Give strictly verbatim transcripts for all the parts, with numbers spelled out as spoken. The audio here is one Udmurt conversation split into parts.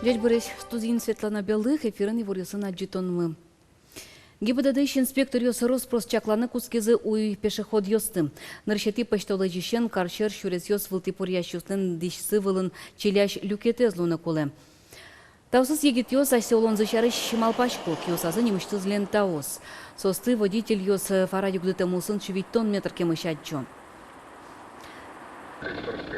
Ӟечбуресь! Студиын Светлана Белых, эфирын иворъёсын адӟытонмы. ГИБДД-ысь инспекторъёс рос-прос чакланы кутскизы уй пешеходъёсты. Нырысетӥ пӧсьтолэзьысен кар сьӧр сюресъёс вылтӥ поръясьёслэн дӥсьсы вылын чилясь люкетэз луыны кулэ. Таосыз егитъёс асьсэ улонзы сярысь малпасько, киосазы нимысьтыз лентаос. Соосты водительёс, э, фара югдытэм улсын сю витьтон метр кемысь адӟо.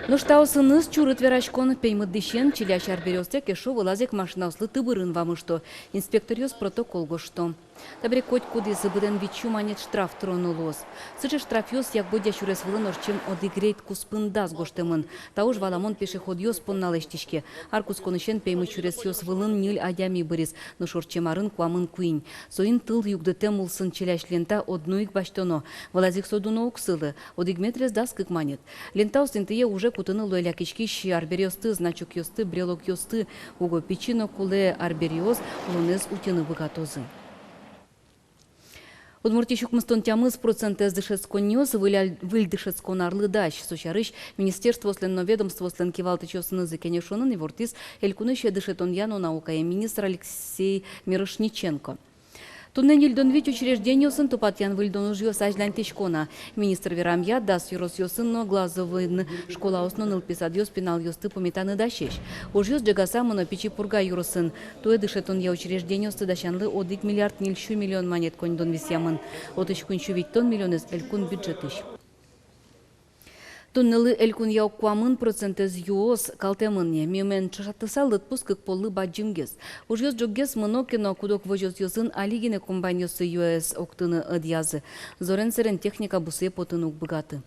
Нош таосыныз чурыт вераськон: пеймыт дӥсен чилясь арбериостэк эшшо вылаз ик машинаослы тыбырын вамышто. Инспекторъёс протокол гожто. Табере котькудӥз быдэн витьсю манет штраф тыроно луоз. Сыӵе штрафъёс Якбодья сюрес вылын ортчем одӥг рейд куспын дас гожтэмын. Та уж валамон пешеходъёс понна лэсьтӥське. Ар кутсконысен пеймыт сюресъёс вылын ньыль адями быриз, нош ортчем арын куамын куинь. Соин тыл югдытэм улсын чилясь лента одно ик басьтоно. Вылаз ик со дуно уг сылы, одӥг метрез дас кык манет. Лентаос интые уже кутыны луэ лякиськись арбериосты, значокъёсты, брелокъёсты. Уго пичи но кулэ арбериос улонэз утьыны быгатозы. Удмуртиысь укмыстон тямыс процентэз дышетсконниос выль аль-, выль дышетскон арлы дась. Со сярысь министерствоослэн но ведомствоослэн кивалтӥсьёсынызы кенешонын ивортӥз элькунысь дышетонъя но наукая министр Алексей Мирошниченко. Туннэ ньыльдон вить учреждениосын тупатъян-выльдон ужъёс азьланьтӥсько на. Министр верамъя, дас ёросъёсын но Глазовын школаос но нылпи садъёс пиналъёсты пумитаны дасесь. Ужъёс ӝегаса мыно Пичи Пурга ёросын. Туэ дышетонъя учреждениосты дасянлы одӥг миллиард ньыльсю миллион манет коньдон висъямын. Отысь куиньсю витьтон миллионэз элькун бюджетысь. Туннэлы элькунъя ог куамын процентэз юос калтэмын ни. Миымен ӵошатыса, лыдпус кык поллы бадӟымгес. Ужъёс ӝоггес мыно ке но, куд-ог возёсъёсын али гинэ комбайнъёсты юэз октыны ӧдъязы. Зорен сэрен техника бусые потыны уг быгаты.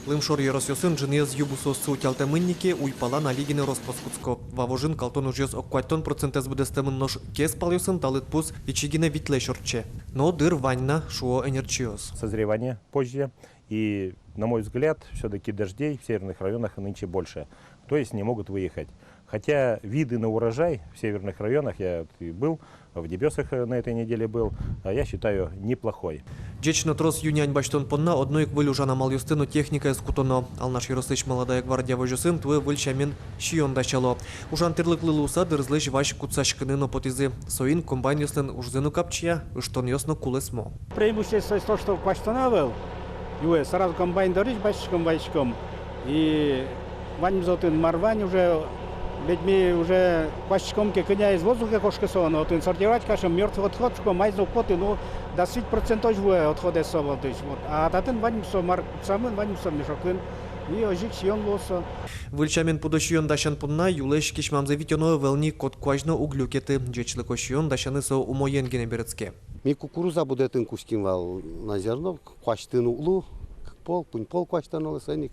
Лымшор ёросъёсын ӝыныез ю бусыоссы утялтэмын ни ке, уйпалан али гинэ рос-прос кутско. Вавожын калтон ужъёс ог куатьтон процентэз быдэстэмын, нош Кез палъёсын та лыдпус ичи гинэ витьлэсь ортче. Но дыр вань на, шуо ӧнерчиос. Созревание позже. И, на мой взгляд, всё-таки дождей в северных районах нынче больше. То есть не могут выехать. Хотя виды на урожай в северных районах, я вот и был в Дебёсах, э, на этой неделе был, а, я считаю, неплохой. Ӟеч но трос ю-нянь басьтон понна одно ик выль ужан амалъёсты но техникаез кутоно. Алнаш ёросысь «Молодая гвардия» возёсын туэ выль сямен сиён дасяло. Ужан тӥрлыклы луыса, дырызлэсь вазь кутсаськыны но потӥзы. Соин комбайнъёслэн ужзы но капчия, ыштонъёс но кулэсмо. Преимуществоез то, что куасьтоно ӧвӧл юэ, сразу комбайн дорысь басьтӥськом, вайиськом. И ваньмыз отын мар вань уже, ведь ми уже куасьтӥськом ке, кӧняез воздухе кошке со, но отын сортировать кариськом мёртвый отход, шуиськом, маиз но уг поты, ну, дас вить процент озьы вуэ отходэз со вылысь. Вот. А татын ваньмыз со мар кутсамын, ваньмыз со мешокын. И озьы ик сиён луоз со. Выль сямен пудо сиён дасян понна юлэсь кисьмамзэ витёно ӧвӧл ни, котьку азьын но уг люкеты. Ӟечлыко сиён дасяны со умоен гинэ берытске. Ми кукуруза будэтыны кутским вал на зерно, куасьтыны уг лу, кык пол, куинь пол куасьтоно луэ, соин ик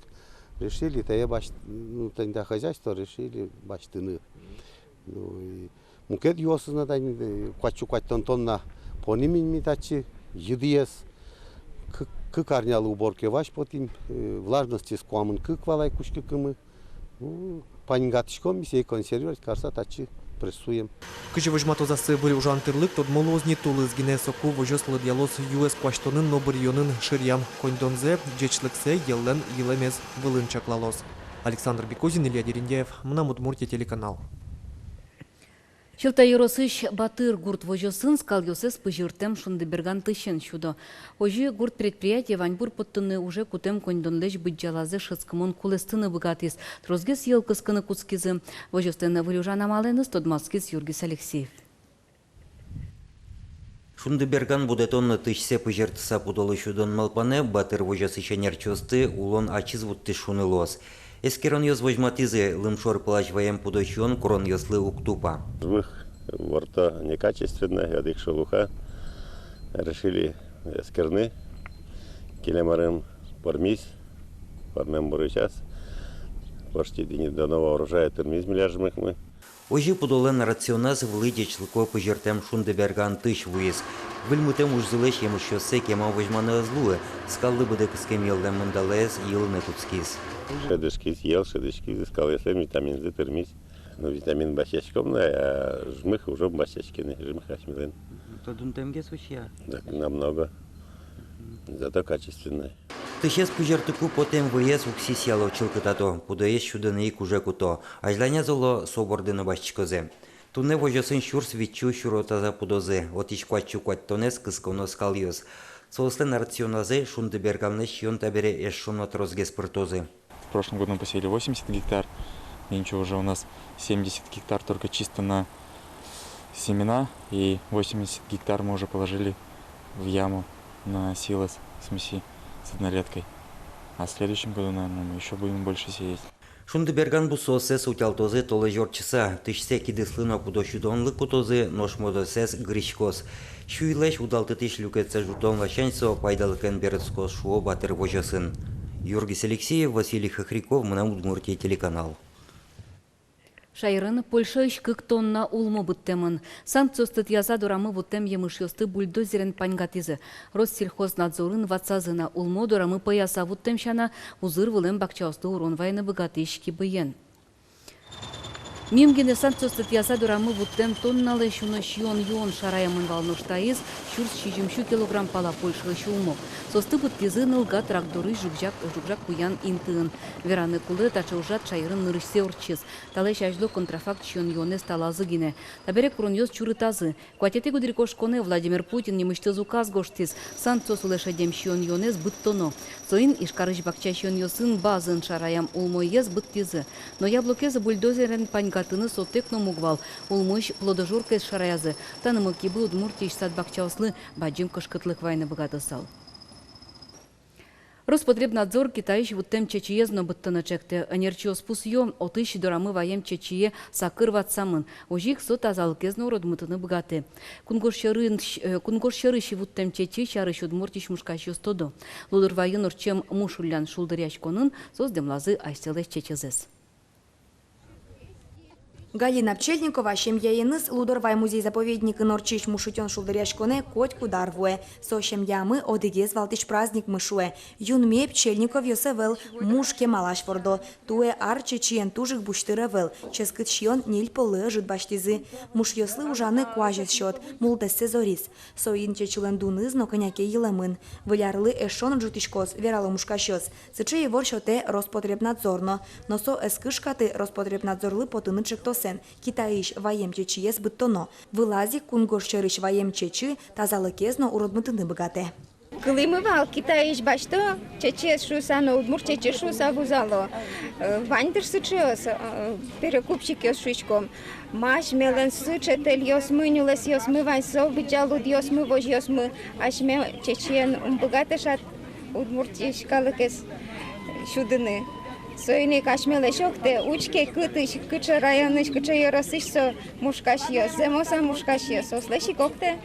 решили тае басьт-, ну, тани та хозяйство решили басьтыны. Ну, и мукет юосыз но тани, э, куать сю куатьтон тонна понӥм ини ми татчы йыдыез. Кык, кык арнялы уборкае вазь потӥм, э, влажностез куамын кык вал ай, кутскыкумы. Ну, панингатӥськом ми сое консервировать карыса татчы прессуем. Кызьы возьматоз ассэ выль ужан тӥрлык, тодмо луоз ни тулыс гинэ. Соку возёс лыдъялоз юэз куасьтонын но быръёнын шыръям коньдонзэ, ӟечлыксэ йӧллэн йылэмез вылын чаклалоз. Александр Бекузин, Илья Дерендяев, «Мынам Удмуртие» телеканал. Сюмси ёросысь Батыр гурт возёсын скалъёсэз пызьыртэм шундыберган тысен сюдо. Озьы гурт предприятие ваньбур поттыны уже кутэм коньдонлэсь быдӟалазэ шӧдскымон кулэстыны быгатӥз. Тросгес йӧл кыскыны кутскизы. Возёслэн выль ужан амаленыз тодматскиз Юргис Алексеев. Шундыберган будэтон но тысьсэ пызьыртыса пудолы сюдон малпанэ Батыр возёсысь ӧнерчиосты улон ачиз вуттӥз шуыны луоз. Эскеронъёс возьматӥзы: лымшор пылась ваем пудо сиён куронъёслы уг тупа. Жмых ворто некачественной, одӥг шулуха. Решили эскерыны. Кылем арын пӧрмиз, пӧрмем бӧрысяз. Почти тӥни до нового урожая тырмиз милям жмыхмы. Озьы пудолэн рационаз вылӥ ӟечлыко пызьыртэм шундыберган тысь вуиз. Выльмытэм ужзылэсь емышъёссэ кема возьманы ӧз луы, скаллы быдэ кыскем йӧллэн мындалаез йылыны кутскиз. Шӧдӥськиз, йӧл шӧдӥськиз, скалъёслэн витаминзы тырмиз. Ну, витамин басьяськом на, а жмых ужом басьяське ни, жмых асьмелэн. Тодунтэмгес усья? Да, намного. Зато качественной. Тысез пузыртыку потэм выез уксисъяло, чылкытато, пудоез сюдыны ик уже куто. Азьланяз, оло, со борды но басьтӥськозы. Туннэ возёсын сюрс витьсю сюро таза пудозы, отысь куатьсю куатьтонэз кысконо скалъёс. Соослэн рационазы шундыберганлэсь сиён табере эшшо но тросгес пыртозы. В прошлом году мы посеяли восемьдесят гектар, нынче уже у нас семьдесят гектар только чисто на семена, и восемьдесят гектар мы уже положили в яму на силос, в смеси с однолеткой. А в следующем году, наверное, мы ещё будем больше сеять. Шундыберган бусыоссэс утялтозы толэзь ортчыса, тысьсэ кидыслы но пудо сюдонлы кутозы, нош модосэз гырыськоз. Сюйлэсь удалтытӥсь люкетсэ ӝутон ласянь со пайдалыкен берытскоз, шуо батыр возёсын. Юргис Алексеев, Василий Хохряков, «Мынам Удмуртие» телеканал. Шаерын Польшаысь кык тонна улмо быдтэмын. Санкциос тӥяса дорамы вуттэм емышъёсты бульдозерен паньгатӥзы. Россельхознадзорын ватсазы на: улмо дорамы пӧяса вуттэм сяна, узыр вылэм бакчаослы урон вайыны быгатӥсь кибыен. Мим гинэ санкциос тӥяса дорамы вуттэм тонналэсь уно сиён-юон шараямын вал, нош таиз сюрс сизьымсю килограмм пала Польшаысь улмо. Соосты быдтӥзы Нылга тракт дорысь Жугжак, Жугжак куян интыын. Вераны кулэ, таӵе ужрад шаерын нырысьсэ ортчиз. Талэсь азьло контрафакт сиён-юонэз талазы гинэ. Табере куронъёс чурытазы. Куатетӥ гудырикошконэ Владимир Путин нимысьтыз указ гожтӥз: санкциос улэ шедем сиён-юонэз быдтоно. Соин Ижкарысь бакча сиёнъёсын базаын шараям улмоез быдтӥзы. Но яблокез бульдозерен паньгатыны сотэк но муг вал. Улмоысь плодожоркаез шараязы. Та нымы кибы Удмуртиысь сад-бакчаослы бадӟым кышкытлык вайыны быгатысал. Роспотребнадзор Китайысь вуттэм чечыез но быдтыны чектэ. Ӧнерчиос пусъё: отысь дорамы ваем чечые сакыр ватсамын. Озьы ик со тазалыкез но уродмытыны быгатэ. Кунгож сьӧрын, э, кунгож сьӧрысь вуттэм чечы сярысь Удмуртиысь мушкасьёс тодо. Лудор вайын ортчем муш уллян шулдыръяськонын соос дэмлазы асьсэлэсь чечызэс. Галина Пчельникова семьяеныз Лудор вай музей-заповедникын ортчись мушъён шулдыръяськонэ котькуд ар вуэ. Со семьямы одӥгез валтӥсь праздникмы, шуэ. Юнме Пчельниковъёс ӧвӧл, муш кемалась вордо. Туэ ар чечыен туж ик бусьтыр ӧвӧл, ческыт сиён ньыль поллы ӧжыт басьтӥзы. Мушъёслы ужаны куазез сёт, мултэссэ зориз. Соин чечылэн дуныз но кӧня ке йылэмын. Выль арлы эшшо но ӝутӥськоз, верало мушкасьёс. Сыӵе ивор сётэ Роспотребнадзор но. Но со ӧз кышкаты Роспотребнадзорлы потыны чектосэн: Китайысь ваем чечыез быдтоно. Вылаз ик кунгож сьӧрысь ваем чечы тазалыкез но уродмытыны быгатэ. Кылӥмы вал, Китайысь басьто чечыез шуыса, но удмурт чечы шуыса вузало. Э, вань дыр сыӵеос, э, перекупщикъёс шуиськом. Ма асьмелэн сыӵе тэльёсмы, нюлэсъёсмы вань, со выдӟа лудъёсмы, возьёсмы, асьме чечыен ум быгатэ шат удмуртиысь калыкез сюдыны. Соин ик асьмелэсь октэ, учке, кытысь, кыӵе районысь, кыӵе ёросысь со мушкасьёс, зэмос-а мушкасьёс, соослэсь ик октэ.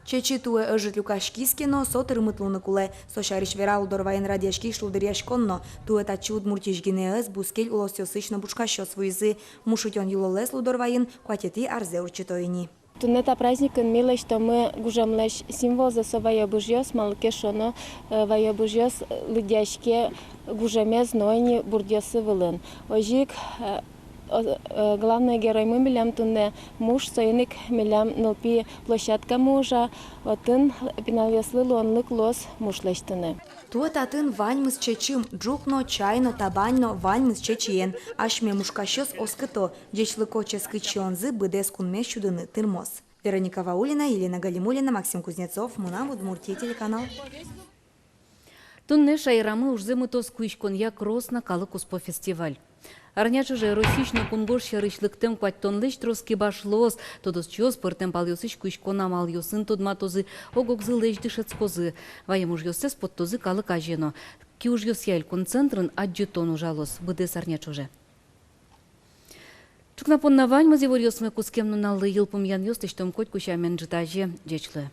Чечы туэ ӧжыт люкаськиз ке но, со тырмыт луыны кулэ. Со сярысь вера Лудорвайын радъяськись шулдыръяськон но. Туэ татчы Удмуртиысь гинэ ӧз, бускель улосъёсысь но пушкасьёс вуизы. Муш утён йылолэз Лудорвайын куатетӥ арзэ ортчыто ини. Туннэ та праздникын ми лэсьтомы гужемлэсь символзэ, со ваёбыжъёс, малы ке шуоно, э, ваёбыжъёс лыдъяське гужемез но ини бурдъёссы вылын. Озьы ик, э, О, э, главной героймы милям туннэ муш, соин ик милям нылпи площадкамы ужа, отын пиналъёслы луонлык луоз муш лэсьтыны. Туэ татын ваньмыз чечым, ӝук но, чай но, табань но, ваньмыз чечыен. Асьме мушкасьёс оскыто, ӟечлыко ческыт сиёнзы быдэс кунмес сюдыны тырмоз. Вероника Ваулина, Елена Галимуллина, Максим Кузнецов, «Мынам Удмуртие» телеканал. Туннэ шаерамы ужзэ мытоз куиськонъя «Кросна» калыккуспо фестиваль. Арня ӵоже Россиысь но кунгож сьӧрысь лыктэм куатьтонлэсь трос кибашлыос, тодосчиос пӧртэм палъёсысь куиськон амалъёсын тодматозы, ог-огзылэсь дышетскозы. Ваем ужъёссэс поттозы калык азе но. Киужъёсъя элькун центрын адӟытон ужалоз быдэс арня ӵоже. Ӵукна понна ваньмыз иворъёсмы. Кутскем нуналлы йылпумъянъёс лэсьтом котьку сямен ӝытазе. Ӟеч луэ.